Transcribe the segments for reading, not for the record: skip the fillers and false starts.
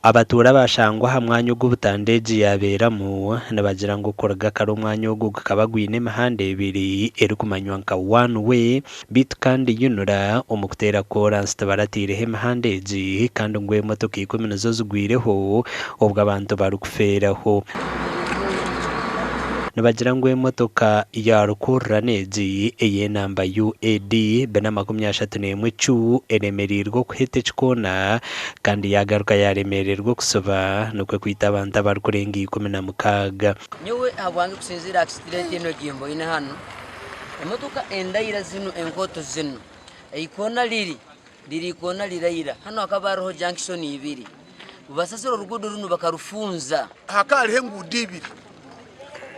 Abatuura abashangwa aha mwanya ogu butandu egi yabeeramu nibagira ngu kuruga kare omwanya ogu gukaba gwine emihanda ebiri erikumanywa nka one way beitu kandi UNRA omu kuteera koransi tibarateireho emihanda egi kandi ngu emotoka ikumi nizo zigwireho obwo abantu barikufeeraho. Nibagira ngu emotoka ya rukururana egi ey'enamba UAD 431 Q eremereirwe okuheta ekikoona kandi yaagaruka yaaremeererwa okusiba nikwo kwita abantu abarikurenga 16. Nyowe ahabwange kusinziira aha accident enu egi mboine hanu, emotoka endaira zinu enkooto zinu, eikoona riri, riri ikoona riraira, hanu hakaba hariho junction ibiri, basazire oruguudo runu bakarufunza. Hakaba hariho enguudo ibiri.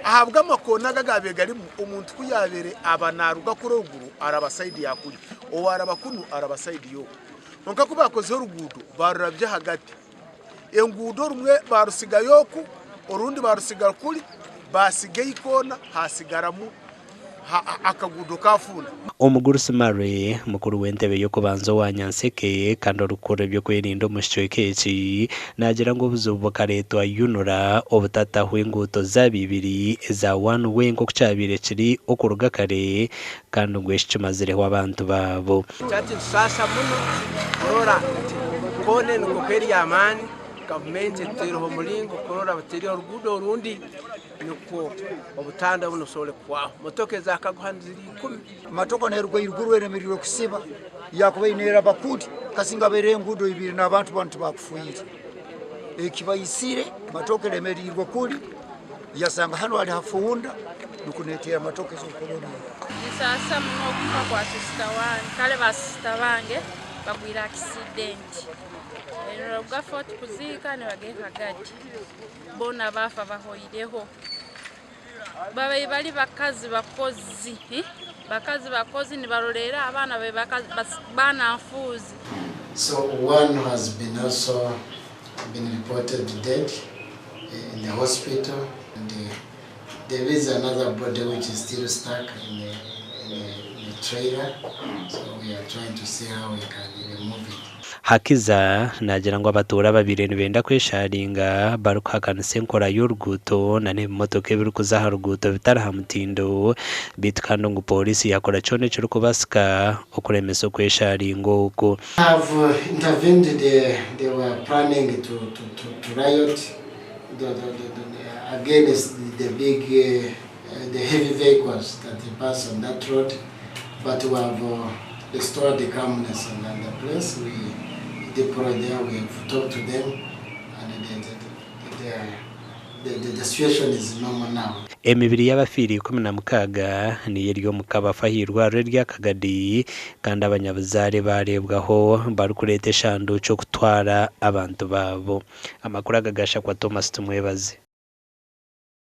Ahabw'amakoona ago agaabaire garimu, omuntu ku yaabaire aba naaruga kuri oruguru araba sayidi ya kuri, owaaraba kunu araba sayidi y'oku. Kwonka ku baakozire oruguudo baarurabya ahagati, enguudo orumwe baarutsigayo oku, orundi baarutsiga kuri, baatsiga eikoona haatsigaramu akaguudo kaafunda. Omugurusi Murray, mukuru w'entebe y'okubanza owa Nyanseke kandi orikukurira eby'okwerinda omu kicweka eki, naagira ngu obuzibu bukareetwa UNRA obutataho enguuto zaabo ibiri eza one way nk'oku kyabaire kiri okuruga kare kandi ngu eki kimazireho abantu baabo. Hati nitusaasa muno kurora nti koona enu nk'oku eri y'amaani, gavumenti etutaireho omulingo kurora bateire oruguudo orundi nikwo obutanda bunu busobole kuhwaho. Motoka ezakaguha niziri ikumi. Motoka neruga iruguru eremereirwe kusiba yakubaire neraba kuri kasinga abaire enguudo ibiri n'abantu banu tibakufiire. Ekibaisire motoka eremereirwe kuri yasanga hanu hali hafunda nukwo neteera motoka ezokurora. Ninsaasa muno okufa kwa sisita wange kare ba sisita bange bagwire akisidenti nibaruga Fort kuziika nibagenda Kagadi boona baafa bahoireho babaire bari bakazi bakozi bakazi bakozi nibaroreera abaana baana nfuuzi. So one has been also been reported dead in the hospital and there is another body which is still stuck in the, in the, in the trailer so we are trying to see how we can remove it. Hakiza naagira ngu abatuura ababaire nibenda kwesharinga barikuhakanisa enkora y'oruguuto na n'ebimotoka ebirikuza aha ruguuto bitari aha mutindo beitu kandi ngu pooriisi yakora kyona ekirikubaasika okuremesa okwesharinga oku. Have intervened they, they were planning to, to, to, to riot the, the, the, the, against the big uh, the heavy vehicles that pass on that road but we have uh, restored the calmness on the place we deployed there we have talked to them and the, the, the, the, the, the situation is normal now. Emibiri y'abafiire 16 niyo eri omu kabafu ah'eirwariro erya Kagadi kandi abanyabuzaare baareebwaho barikureeta eshanduukye okutwara abantu baabo. Amakuru aga gashakwa Thomas Tumwebaze.